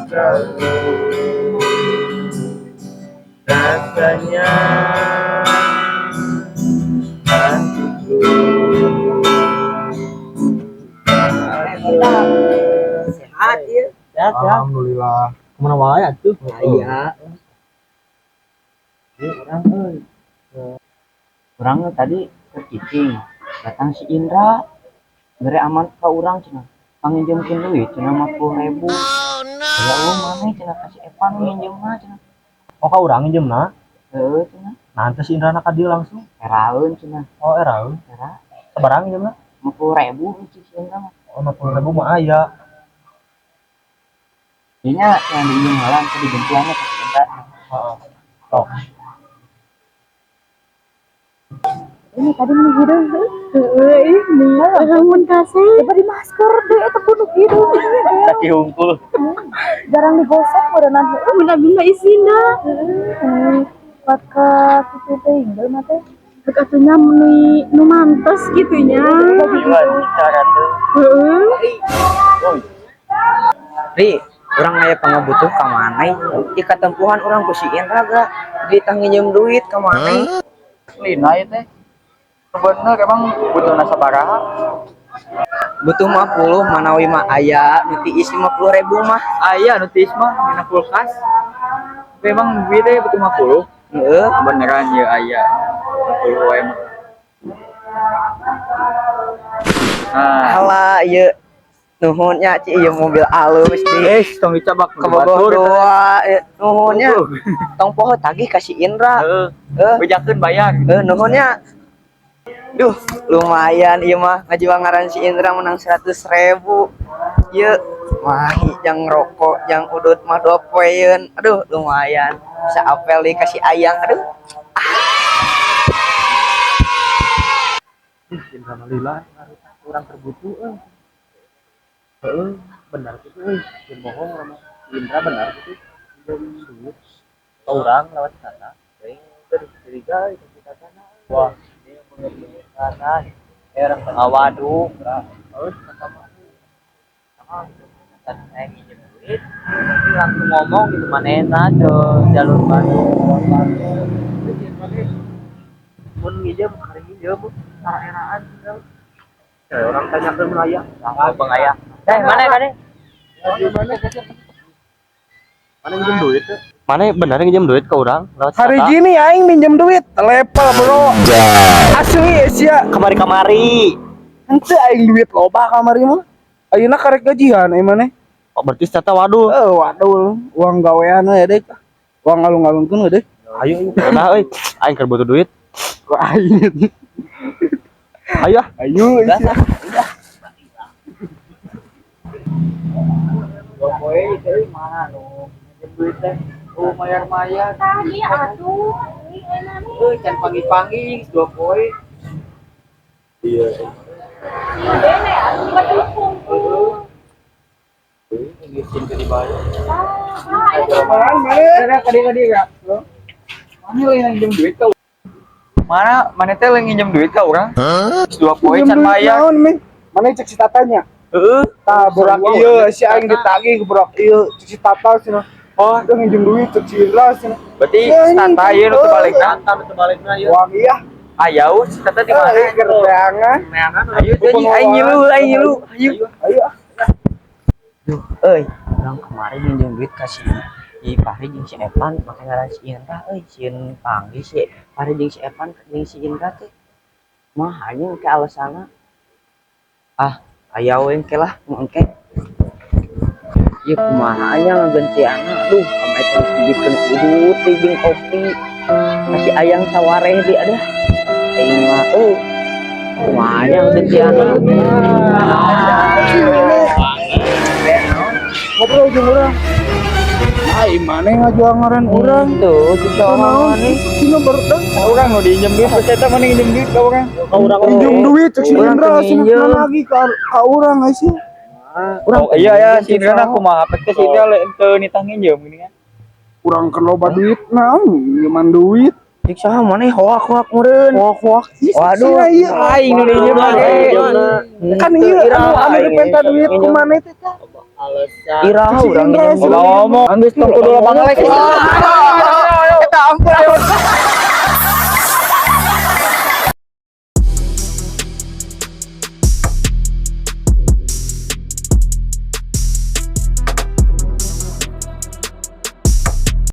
Selalu rasanya hatiku. Sehat ya? Sehat, sehat. Alhamdulillah. Kemana wae atuh? Iya. Urang euy. Urang tadi keur cicing, datang si Indra, bere aman ka urang cenah. Panginjemkeun duit cenah 50.000. Oh, no. Ya Allah, maneh cenah ka si Evan nginjemna cenah. Oh, ka urang nginjemna? Heeh cenah. Nah, teh si Indra na ka dieu langsung. Eraeun cenah. Oh, eraeun. Era. Sabaraha nginjemna? 50.000 cik si Indra mah. Oh, 50.000 mah aya. Dinya yang diinjem heula teh digantiannya ka si Indra. Heeh. Tok. Ini tadi nu hidung. Heeh, ih, lamun kasih. Coba di masker deh eta bunuh hidung. Kaki hungkul. Jarang digosok meureunnan heueuh mun abi mah isina. Heeh. Kuat ka kitu teh inggil mah teh. Rek atuh nya nu nu mantes kitu nya. Cara tuh. Heeh. Ri, urang aya pangabutuh ka maneh. Ieu katempuhan urang ku si Indra ga ditah nginjem duit ka maneh. Lina ieu teh. Bener emang butuhna sabaraha? Butuh 50 manawi mah aya nu tiis 50.000 mah. Aya nu tiis mah dina kulkas. Tapi emang duit teh butuh 50? Heeh. Beneran ye aya. 50 wae mah. Nah, Alah ieu nuhun nya ci ieu mobil alus di. Eh, tong dicabak Kabogoh dua nuhun nya. Tong poho tagih ka si Indra. Heeh. Heeh. Bejakeun bayar. Heeh, nuhun nya. Duh, lumayan ieu mah ngajual ngaran si Indra menang 100.000. Ieu mahi jang rokok, jang udut mah dua poeun. Aduh, lumayan. Bisa apel deui ka si Ayang. Aduh. Ih, Indra mah lila urang terbutuh euy. Heeh, benar kitu euy. Jeung bohong urang mah. Si Indra benar kitu. Minjem duit ka urang lewat Tata. Aing teh curiga itu si Tata. Wah, Karena orang awaduh. Heeh, Tata mah. Sama tadi saya nginjem duit, tapi langsung ngomong gitu manehna ke jalur Bandung. Mun nginjem hari nginjem tara eraan. Eh, orang tanya ke mun aya. Oh, Bang Aya. Eh, mana mana? Mana nginjem duit teh? Mana bener nginjem duit ke urang lewat Hari Tata? gini aing minjem duit level bro. Asli sia. Kamari-kamari. Henteu aing duit loba kamari mah. Ayeuna karek gajian ai maneh. Oh, berarti Tata waduh. Eh, waduh, uang gawean we deui. Uang ngalung-ngalungkeun we deui. Ayo, nah euy, aing keur butuh duit. Ku aing. Ayo ah. Ayo sia. Dua poe itu mana nu nginjem duit teh? Oh, mayar-mayar. Tadi atuh. Eh, can panggil-panggil dua poe. Iya. Bene atuh batu kumpul. Ngisin ke dibayar. Ah, Mana Kadi-kadi ya. Mana lain nginjem duit ka? Mana mana teh lain nginjem duit ka urang? Dua poe can bayar. Naon, men? Mana cek si Tatanya? Heeh. Tah burak ieu si aing ditagih ku burak ieu cek si Tata cenah. Oh, Udah nginjem duit cek si Indra cenah. berarti Ya, ini. Tata ieu nu teu balikna. Tata nu teu balikna ieu. Uang iya. Aya si Tata di mana? Eh, keur teangan. Ayo teh aing ngilu, aing ngilu. Ayo. Ayo. Duh, euy, urang kemarin minjem duit ka si Fahri jeung si Evan make ngaran si Indra euy, sieun panggih si Fahri jeung si Evan jeung si Indra teh. Mah anjing ke alasanna. Ah, aya we engke lah, engke. Ieu kumaha nya ngagentianna? Aduh, sampai terus dijieun udut jeung kopi. Kasih ayang sawareh di aduh. Aing mah euy. Kumaha nya ngagentianna? Ngobrol jeung urang. Ai maneh ngajual ngaran urang. Tuh, gitu Naon? Cina barudak. Urang nu diinjem duit, terus eta mana nginjem duit ka urang? Ka urang Minjem duit cek si Urang Indra teu cenah nginjem. lagi ka ka urang ai sih. Oh iya ya, si Indra na kumaha pek teh si Indra teu nitah nginjem gini kan. Urang kan loba duit naon nginjeman duit. Cik saha maneh hoak-hoak meureun. Hoak-hoak. Ih, Waduh. sia ieu. Aing nu diinjem lagi. Kan ieu anu anu dipenta duit ku maneh teh tah. Alasan. Iraha urang nginjem duit. Ngomong, geus tong kudu loba ngelek.